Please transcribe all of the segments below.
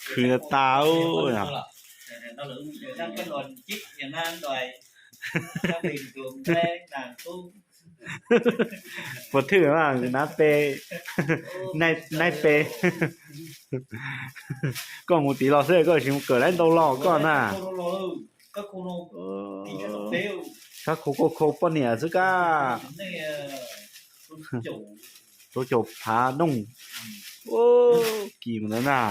Khwv tas tas. Puas thwj na pe, nai pe. Koj mus tid los xwb koj tsis mus kawm laib ntau los koj na. Sab khau koj khau poj niam xwb kab. Rau caum phav nooj. Kis mus ntawd na.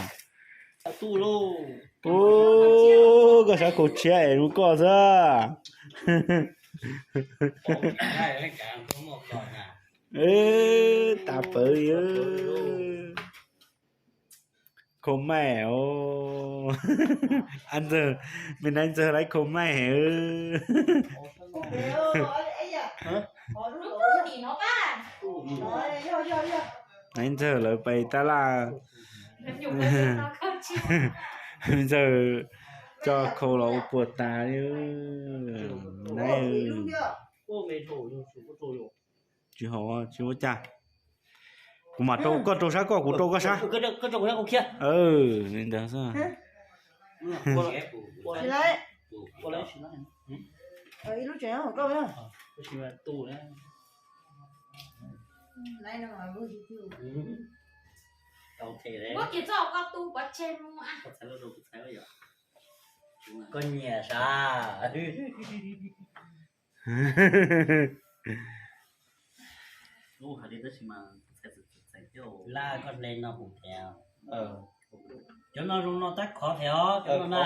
Koj sab khau tshiab es rau koj xwb. Tas pawv li. Khau maij os. Ab ntxawg, me nai ntxawg lawv khau maij. Nai ntxawg lawv pais tab laj. Ntxawg coj khau los ua puas tas li. Nai, tsis hau tsis ua cas. Kuv mam rau koj rau sab koj, kuv rau koj sab. Li ntawd xwb. Koj nyiam sav? Laj koj hle no hum thiab. Cov no zoo no tab khov thiab os, cov no na.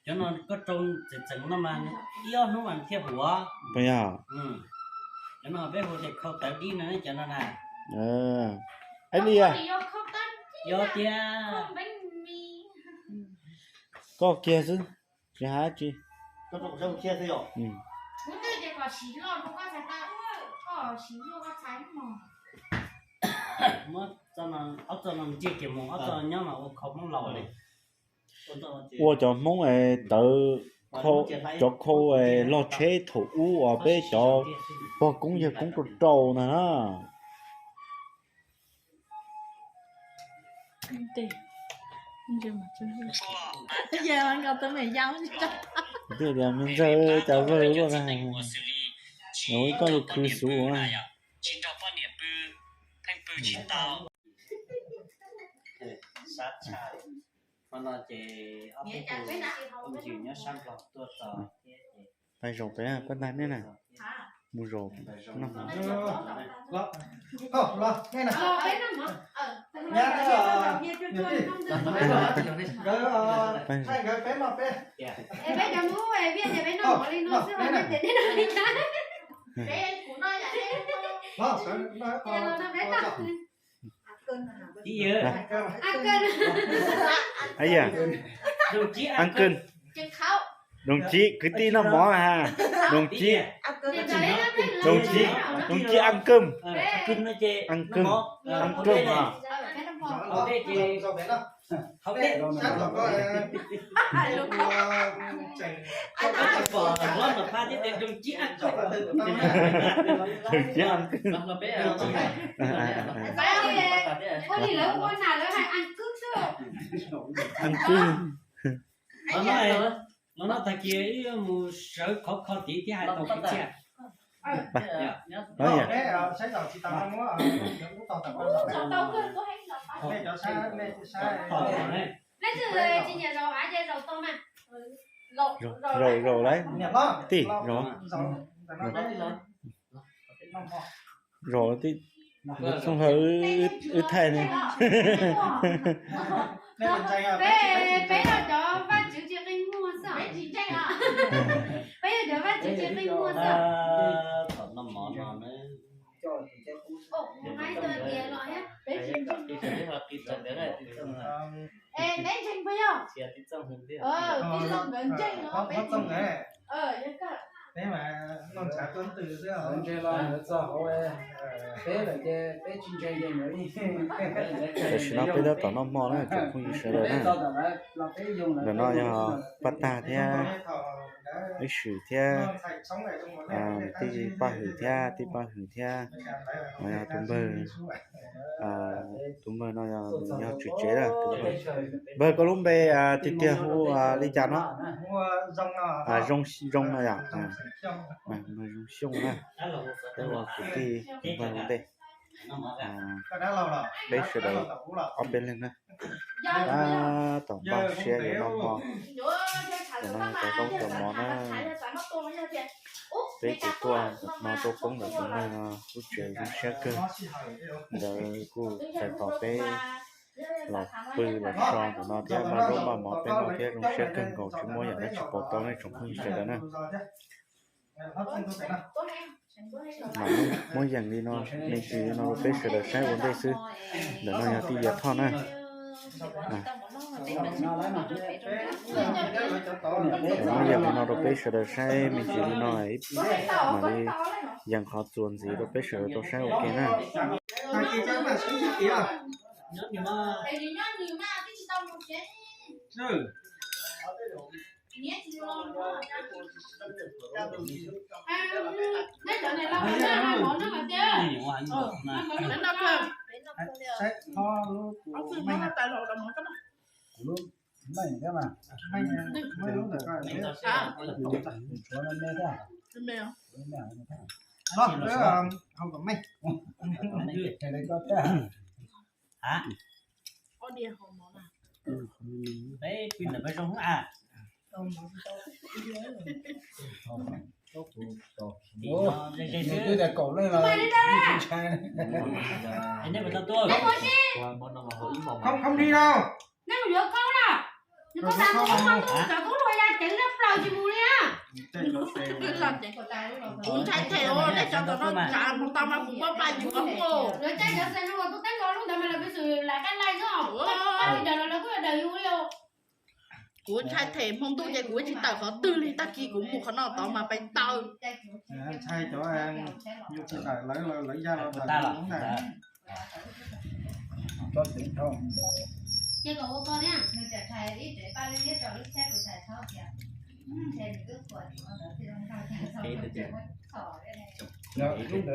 Cov no koj rau txeem txeem no mas ib ob hnub mas thiaj hum os. Cov no peb hu tias khau tawv dib no, cov no na. Li, yog tias koj kiag xwb, tsis hais tsi. Muab ob txoj no ntsia kiag mus, ob txoj nyob mas ua khau Hmoob laus li. Ua cov Hmoob es tawv, cov khau es log tsheb thaum ub uas peb cov pog koob yawg koob rau rau ntag na. Twb tias me ntxawg cas vawg luaj na, ua ib koj lus khwv xuv na. Qhov no ces ob peb tug phooj ywg nyob sab Nplog tuaj txog thiab ces pais zaum pem pab ntag nej na. Mus zaum noj mov. Ib yam, Uncle, đồng chí, kwv tij noj mov ha, đồng chí, đồng chí, đồng chí Uncle, Uncle, Uncle. Đồng chí Uncle. Ăn cơm. Los no tag kis wb mus sawv khov kho tid thiab hais tau kev txiaj. Zaum zaum lawm, tij zaum. Zaum tij, txhooj hlawv wb thaij ne. Peb los cov Vaj Tswv tsis qeej muag xwb. Peb yog cov Vaj Tswv tsis qeej muag xwb. Es peb ntseeg puas yog? Tij Txooj nkawd ntseeg no. Tam sim no peb tab tom noj hmo na tsoom phooj ywg sawv daws na. Ntawm no yog paj tag thiab Ib Swm thiab, tij Paj Hwm thiab, tij Paj Hwm thiab, no yog tus npawg, tus npawg no yog, nws yog tswv tsev na. Npawg, koj lub npe tiag tiag hu li cas no? Zoo, Zoo no yom? Npawg Zoo Xyooj na. Peb ua kwv tij tus npawg ua ntej. Peb sawv daws ob peb leeg na. Tab tom npaj siab yuav noj hmo, yuav noj cov zaub cov mov na. Peb kuj tuaj no tuaj poob ntawm tus npawg no lub tsev zoo siab kawg. Ntawd kuj txais tos peb los pw los so ntawm no thiab npaj zaub npaj mov peb noj thiab zoo siab kawg nkaus tsis muaj yam dab tsi pom tau nej tsoom phooj ywg sawv daws na. Mam muab yees li no, me ntsis li no rau peb sawv daws saib ua ntej xwb. Ntawm no yog tij Yia Thoj na. Muab yees li no rau peb sawv daws saib me ntsis li no, mam li yees qhov txuas ntxiv rau peb sawv daws tau saib ua ke na. Meej thiab mas, meej, muab lub ntawm ko, tshuav no me thiab. Los, hau kom meej. Peb pw ntawm peb zoo a. Twb tias kaum leej los ntshai. Không, không đi đâu. Neb mus yuav koj na. Nws koj xav mus ua hmo ntuj, cov tub hluas ya ceev neb plaws tsis mus li na. Kuv ntshai them os, nej cov tom no tsav mus tau mas kuv pab pab yuav os. Lawv caij cov xe no ua tub teeb los lub ntawd mas lawv pes xwm lam kaj laij xwb os. Pab li ntawd los lawv kuj yuav daws yus li os. Kuv ntshai them hmo ntuj ces kuv tsis tawm qhov twg li, tag kis kuv mus qhov no tod mas pes taw. Ntshai cov yus tsis tawm lawv, lawv ya los tawm ntag. Lub ntawd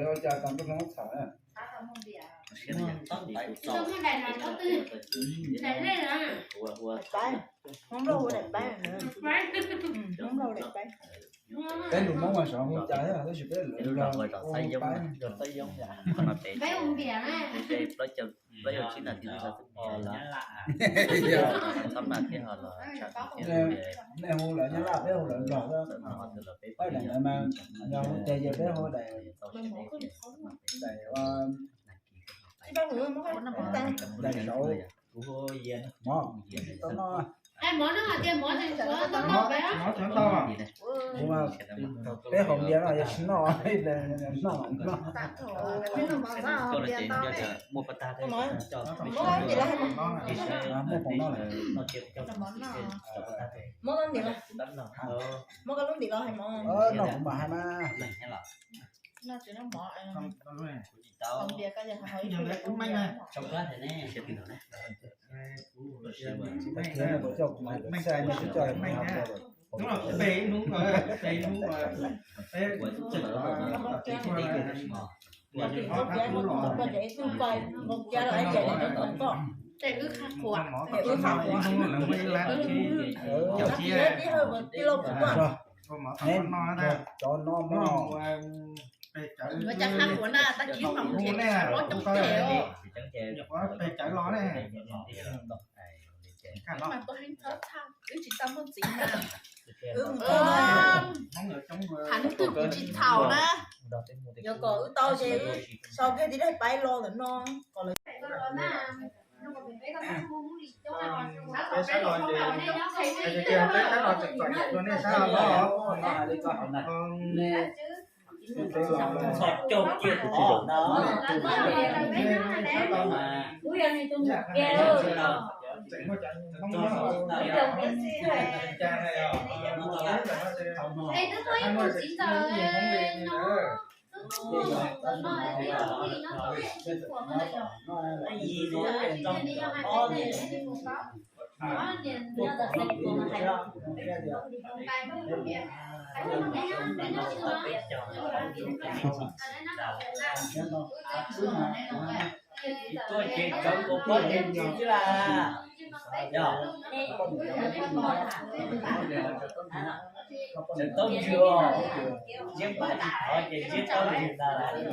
ua cas tas nplooj hloo txham na. Hmoob Nplog hu daim paib. Hmoob Nplog hu daim paib. Peb lus Hmoob mas xyov hu cas thiab, tab sis peb lawv Nplog hu paib. Nej hu lawv Nyab Laj, peb hu lawv Nplog xwb. Peb daim ntawd mas yog hu ces yog peb hu daim, daim, daim saud. Mov, tau no. Kuv mas peb haus npias no yog tsis noj, noj, noj. Muaj pob no lawm. Muab koj ntim los, muab koj lub ntim los hais mov. No kuv mam hais mas. Ces wb qha qhuas, ces wb qha qhuas. Cov no, yuav cas qha qhuas na, tag kis mam mus nrhiav ob coob ces os. Wb mas tuaj heev txhob txhawj, wb tsis tau muaj txiv na. Tham hnub twg kuv tsis txhaum na. Yog kom wb tau ces wb sau kiag tib daim paib los ntawm no kom lawv. Peb sab no ces, peb sab no tseem txom nyem dua nej sab no. Txom caug kiag tus no. Es twb tuaj ib tug txiv ntawd no, twb tuaj ntawm no ib tug li no, twb tsis tshua no yom. Tsis tiag li yog hais tias nej ib tug tau. Tuaj ces tsawv kuv poj niam ntsis xwb las. Yog, tsawv taub ntswg os, ziab npab tsis thov ces ziab taub ntswg tas las.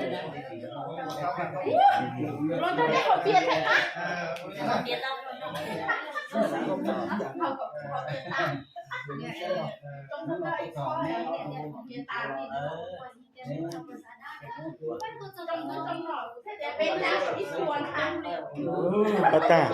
Pab tag.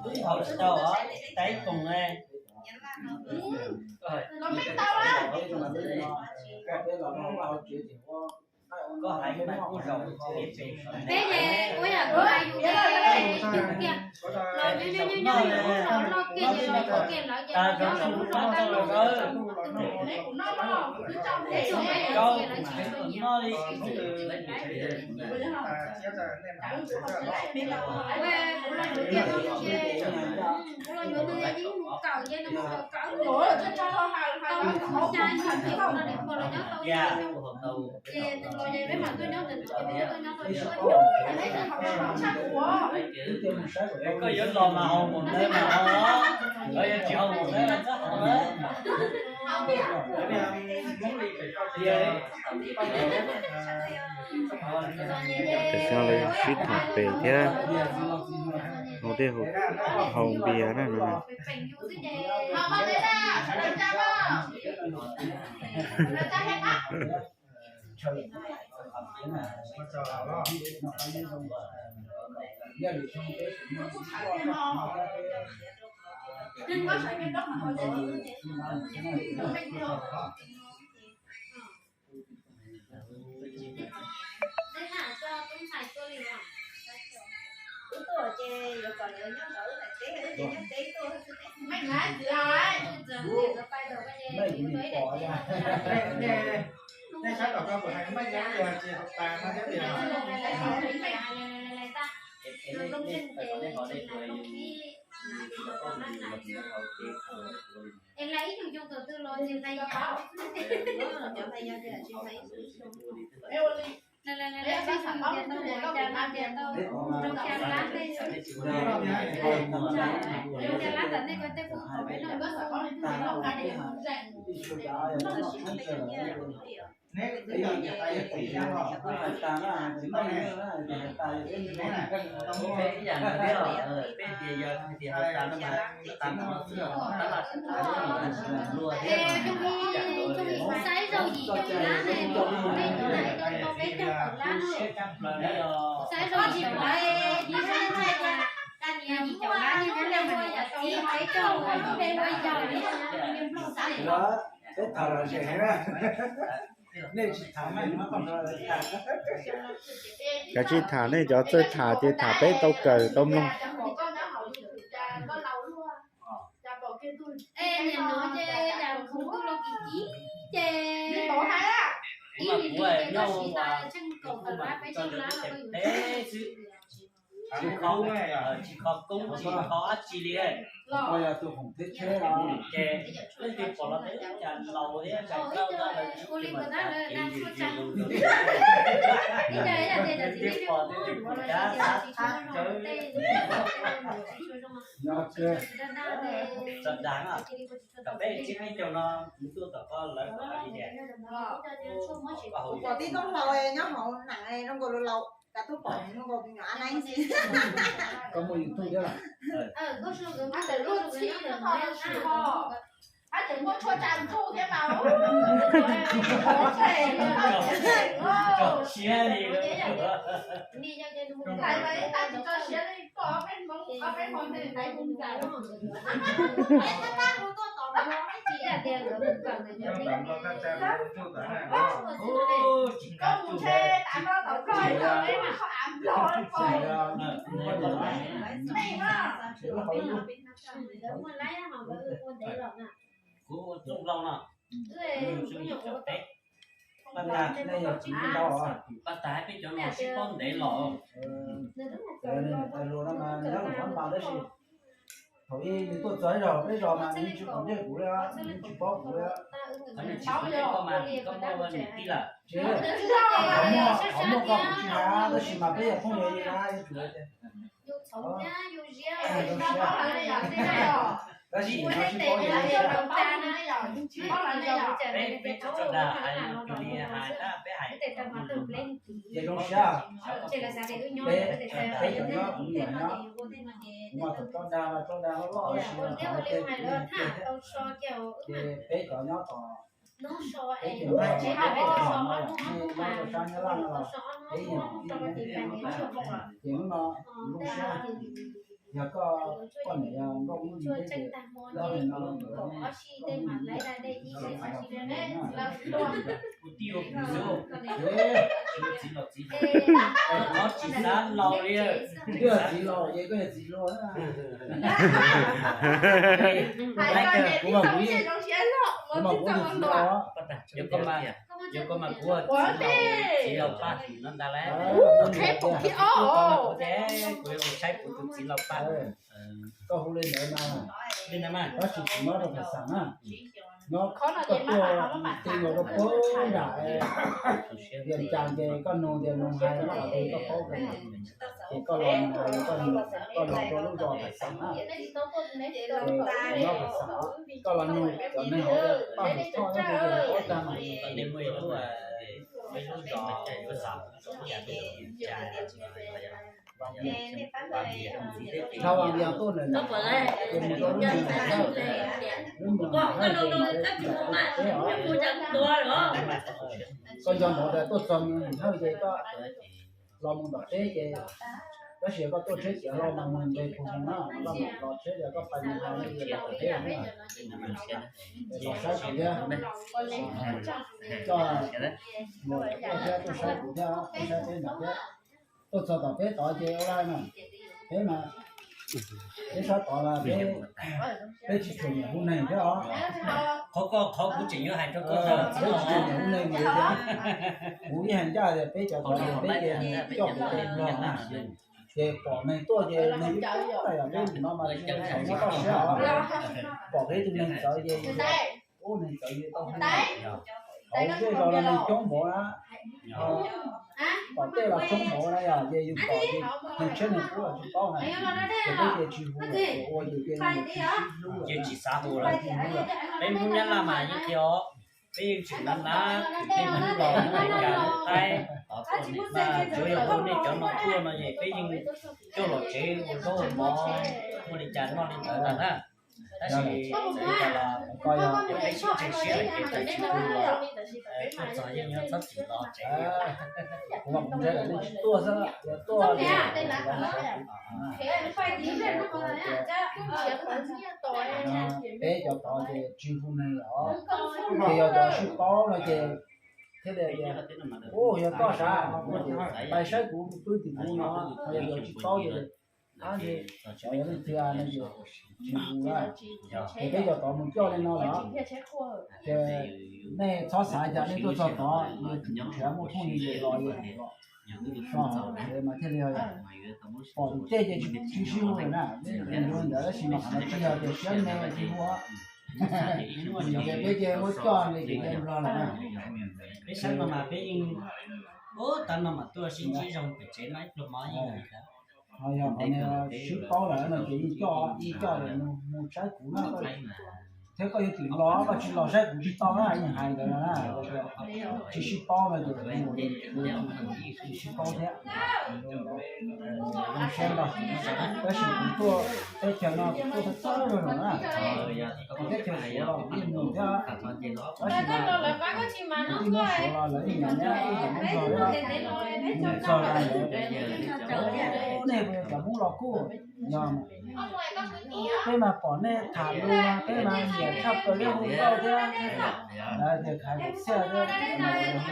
Twb haus tsis tau os, ib tag ib koog ne. Koj hais mas kuj zaum peb ces kuv yam kuv hais yus tiag, los nyob nyob nyob nyob los loj kiag ces los kiag lawv ces los nyob los lub zos tag lawm. Noj li. Kuv los yuav tiag, kuv los yuav tiag, kuv los yuav tiag, yeej mus kawm, yeej mus kawm kawm, tau mus xya yim peb los nyob tau, ces los ces peb mam tuaj nyob ntawm no, ces peb tuaj nyob tau ib suab. Koj yuav los mas haus npaum ntawd mas haus, koj yuav tsis haus npaum ntawd mas txhob haus. Tam sim no lawv sib tham pem thiab, haus tej haus npias na no. Es lawv ib nyuag xyoo thaum twg los ces lawv yau, cov lawv yau tias tsis lawv ib nyuag xyoo. Lawv lawv lawv peb xav tias tau ua cas no tias tau zoo cas lab tej, zoo cas lab tam nej ko tej kuv qhov peb no. Peb ib yam no thiab, peb tias yog hais tias haus tas no mas tas no xwb, tab laj tab laj luag thiab. Saib zaug yim caum lab ne, peb no na, peb caug tawm lab no. Saib zaug yim caum lab, yim caum lab ne, yog yim caum lab ne, yog yim caum lab ne, yog yim caum lab ne. Kav tsij tham nej cov txawj tham ces tham peb tau kawm tau mloog. Es nim no ces yam kuv tuaj los kim kib ces ib hlis ntuj ces koj siv tas tsheej kaum tawm lab peb tsheej lab los koj yuav tsis kho koob, tsis kho dab tsi li. Ces leej twg pom los tias cas laus thiab cas kawg ua li ntawd lawv dag txhua tsav. Leej twg pom leej twg pom cas xav tsawv. Txawm dag na, peb tsib peb caug no kuv tuaj tom ko lawv kom hais li tias, kuv pom tib tug hlau nyob hauv neem zoo nkaus laus, cas tuaj pom zoo nkaus me nyuam ab neeb xwb. Koj muaj YouTube thiab los? Muab tshuaj tsa ntxuj thiab mas. Tso siab li. Tais mas ib tag tsis tso siab li, koj ob peb hmo, ob peb hmo ntawd tais hu ntxais. Koj mus ntshe tas no tom koj ib tug peb mas koj av nplog pos. Tej na. Kuv ua txooj hlau no. Paj tag, paj tag peb cov no sib paub ntev los. Tais hluas no mas nyob hauv Hmoob mas tab sis thaum ub nws tuaj txog ib zos peb zos mas nws tsis qhov ncaj kuv li, nws tsis paub kuv li. Koj mas koj muaj niam tij lawm. Tsis, qhov muaj koj kuv tsis hais tab sis mas peb yog phooj ywg li na, yuav tsum li ces. Tab sis no tsis paub li. Peb, peb tso dag hais, peb hais. Ces zoo siab, peb, peb cov nyob kuv niam nyob, kuv mas thaum tso dag tso dag loj loj los sis los thaum tej kuv niam tiag thiab. Ces peb cov nyob tom, peb ces nyob rau sab Nyab Laj no los peb yeej, ces hnub no zoo siab. Yog koj, koj niam yog nkauj hnub nyoog thiab ces nyob li no, kuv tij ua kuv xwb, txiv laus txiv hluas, tsis xav laus li. Twb yog txiv laus ces koj yog txiv hluas. Kuv mas kuv, kuv mas kuv ua txiv laus. Yog koj mas, yog koj mas kuv ua txiv laus, txiv laus paj no ntag lauj. Kuv yuav mus saib kuv tus txiv laus paj. Koj hu li ntawd mas, li ntawd mas tab sis tsis nyob rau paj xeem na. Nyob koj tuaj ti los rau puag nram Vias Cas ces koj nug tias nug hais nyob qhov twg koj paub kawg. Ces koj los nug hais, koj los rau lub zos paj xeem na. Ces nyob paj xeem, koj los nug cov neeg hauv paj hauv toj nyob rau ces paub tag mas. Dhau Vaj Vias tuaj lawm, ces mus rau lub nroog Nram Hawj, lub nroog Nram Hawj ces mus rau teb os. Koj nco ntawd tias tuaj txog mus Nram Hawj ces koj los mus tom teb ces, tab sis koj tuaj tsheb ciav los mas mus nqes Phu Hmoo na, koj mus los tsheb tias koj pais Nram Hawj ces los tom teb os. Los saib kuv thiab, coj luag tuaj thiab tuaj saib kuv thiab, tuaj saib peb nram thiab. Tuaj txog tom peb tod ces ua li no, peb mas, peb sab tod mas peb, peb tsis tshua nyiam hu neeg thiab os. Qhov ko qhov kuv tseem yuav hais rau koj, peb tsis tshua nyiam hu neeg thiab. Kuv ib hais ncaj tias peb cov tod ces peb ces coj kuv tus nplog na, ces pom neeg tuaj ces neeg coob coob na, yog peb nim no mas tsis tau nyob toj siab os. Pom peb tus neeg txawv ces ub neeg txawv ces tau hu. Hauv zej zos no neeg coob npaum na, tom tej los coob npaum na, yog ces yus pom ces neeg tshiab neeg qub los tsis paub na, ces peb ces tsis hu, ua ces ces tsis sib hlub, tsis hlub lawm. Peb Hmoob Nyab Laj mas yeej qhia os, peb yeej tseem nav nav, peb Hmoob los Amelikas Thaib, tsuav yog ua nej cov no tuaj no es peb yeej coj los tsev ua zaub ua mov, muaj li cas noj li ntawd ntag na. Tab sis txawm li cas los koj yog peb sib tseg siab ces txawm tsis hu los, tuaj txog yeej yog txhob txwm los tsev. Kuv mas kuv ntshai lawm nej tsis tuaj xwb, yog tuaj peb cov tod ces tsis hu neeg lawm os. Ces yog cov sib paub no ces thiaj li tias, u, yog koj sav, pais saib kuv pw tim kuv no, yog cov tsis paub ces ab ntshe cov yog leej twg no ces tsis hu lawm. Ces peb cov tod mus coj li no los, ces nej txhob xav cas nej tuaj txog tod yuav tsum nrhiav muaj phooj ywg los yus los, so mas thiaj li pom tus tej ces tsis sib hu lawm na. Nws ntawd tab sis mas qhov no tsis yog tias siab me tsis hu, ces peb ces muab coj li ces nplog lawm na. Peb sab no mas peb yeej, ub, tav no mas tuaj sib ntsib zoo pem tsev no ib pluag mov yeej li ntawd. Ho yog qhov no sib paub lawm no ces yeej coj, yeej coj mus saib kuv na. thiab koj yuav tsum los, koj tsis los saib kuv tsis tau na, yeej hais ntawd no na. Tsis sib paub no ces tsis sib paub thiab. Zoo siab ntag, tab sis kuv tuaj teb chaws no kuv tuaj txawj txawj zaug zaug na. Kuv teb chaws Suav los kuv yeej mus thiab, tab sis mas kuv tij Hmoob Suav los lawv yeej nyiam nyiam ib yam Hmoob Suav thiab. Mus txog lawv, nej cov Hmoob los kuj yog peb mas pom nej tham lus mas peb mas nyiam tshaj plaws li hu nkauj thiab. Lawv tias hais lus txiaj thiab hu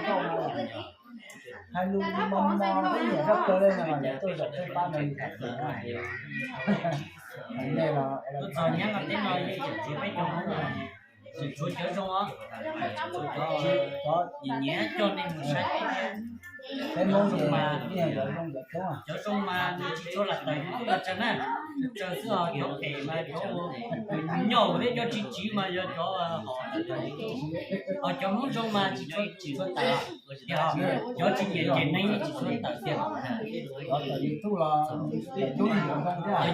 nkauj no, hais lus li no no peb nyiam tshaj plaws li no mas lawv tuaj zaum peb pab no li tham lus na. Nej los txog nyab no tej no yeej tsuav peb cov Hmoob, tsuav cov zoo os, cov nyiam nyiam coj nej mus saib. Peb Hmoob ces mas cov zoo cov coob, cov zoo mas nws tsis tshua lam tawm YouTube los tsaws na, tsaws xwb os. Cov phem mas cov nyob thiab cov tsis tsiv mas yog cov, ho cov Hmoob zoo mas tsis tshua tawm, cov tsis nyiam ces neeg tsis tshua tawm tiag. Cov tawm YouTube los cov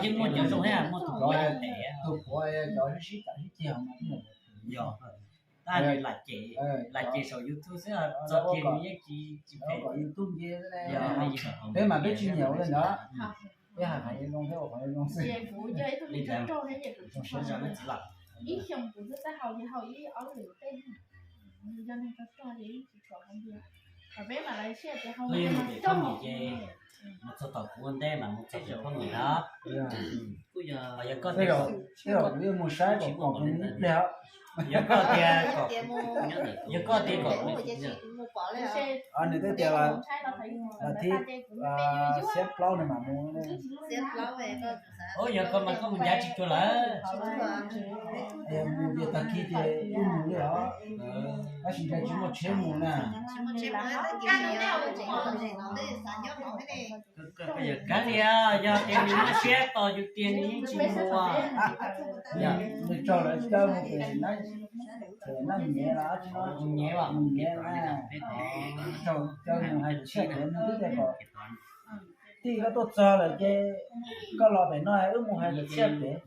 yeej muaj cov zoo thiab muaj tus puav, tus puav cov sib tawm sib ceg mas yog tab lam cem, lam cem saum YouTube xwb, txog kiag nws yeej tsis, tsis phem. Peb mas peb tsis nyiam ua li ntawd, peb hais qhov zoo thiab ua qhov zoo xwb. Li ntawd, zoo siab txiv lawm. Ib xyoos kuv twb tau haus ces haus ib ob lwm tej, yog neeg rog rog ces yeej tsis tshua haus npias. Peb mas lawv siab tias haus npias ces mus txog tom kuv ua ntej mas mus txog pem phooj ywg na. Kuj yog, yog koj tias, kuv yeej mus saib kom kom kuv ib pliag. Yog koj tias kom, yog koj tias kom, nws twb tias los thib xiab plaub nws mam mus. Ub, yog koj mas koj mus ncav tsis cuag lawm. Mus tias tag kis ces wb mus li os. Tab sis ncav tsis muaj tsheb mus na. Kab li, yog tias nws muaj siab tos yus tiag nws yeej tsis mus. Nws tsaug lawv caw mus ces nab nyiav los mus nyiav na, tsaug caw mus hais lus txhiaj pem nws twb tias kom tij koj tuaj txog lawm ces koj los pem no wb mus hais lus txhiaj pem.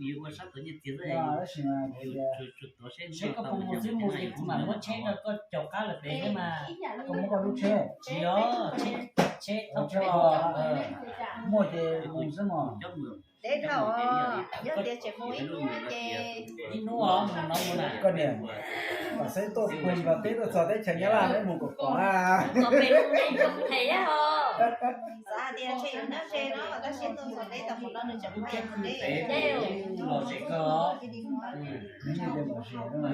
Tab sis mas kuv tias seb koj puas mus xwb mus ces kuv mam muab tsheb rau koj caum qab lawm pem thiab mas. Koj muab koj lub tsheb? Tsis yog, tsheb, tsheb, muaj ces mus xwb mog. Deb dhau, yog tias tseem mus ib hnub ces ib hnub os, mus no mus na. Koj niam, kom xeeb tuaj pw kom teb tuaj txog teb chaws Nyab Laj neb mus kom pom na. Xav hais tias ntshe yuav nyob ze no tab sis tuaj txog teb tau mus no nws tseem mus deb. Los ze kawg.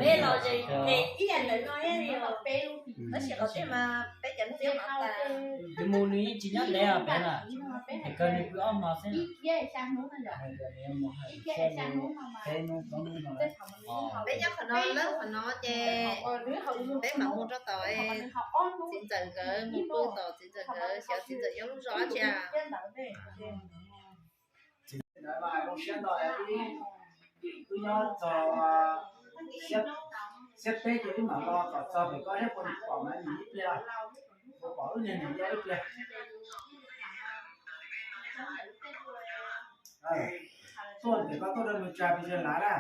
Peb los ze ib yam ntawm no, tab sis qhov tej mas peb cov neeg nyob tas. Tus mus nws yeej tsis nyob ntev os pem na, es kawg nws pw ob hmo xwb. Peb nyob qhov no, lawv qhov no ces peb mam mus rau tom txiv ntxawm nkawd, mus pw tom txiv ntxawm nkawd, xyov txiv ntxawm nyob lub zos dab tsi. Txiv ntxawm nkawd mas zoo siab ntau, wb nyob txog xiab peb ces wb mam los kom txog pem koj seb puas pom mas ib pliag, puas pom wb niag niam yau ib pliag. Tuaj pem koj tuaj rau nws tsa pes tsawg lav na.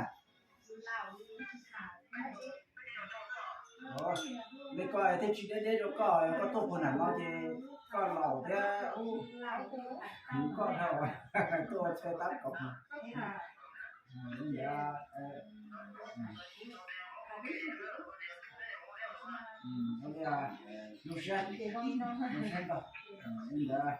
Li koj thiaj tsis deb deb rau koj, koj tuaj puag nram no ces koj laus thiab, koj dhau, tuaj ua chaw tab kaum. Zoo siab, zoo siab ntau. Li ntawd.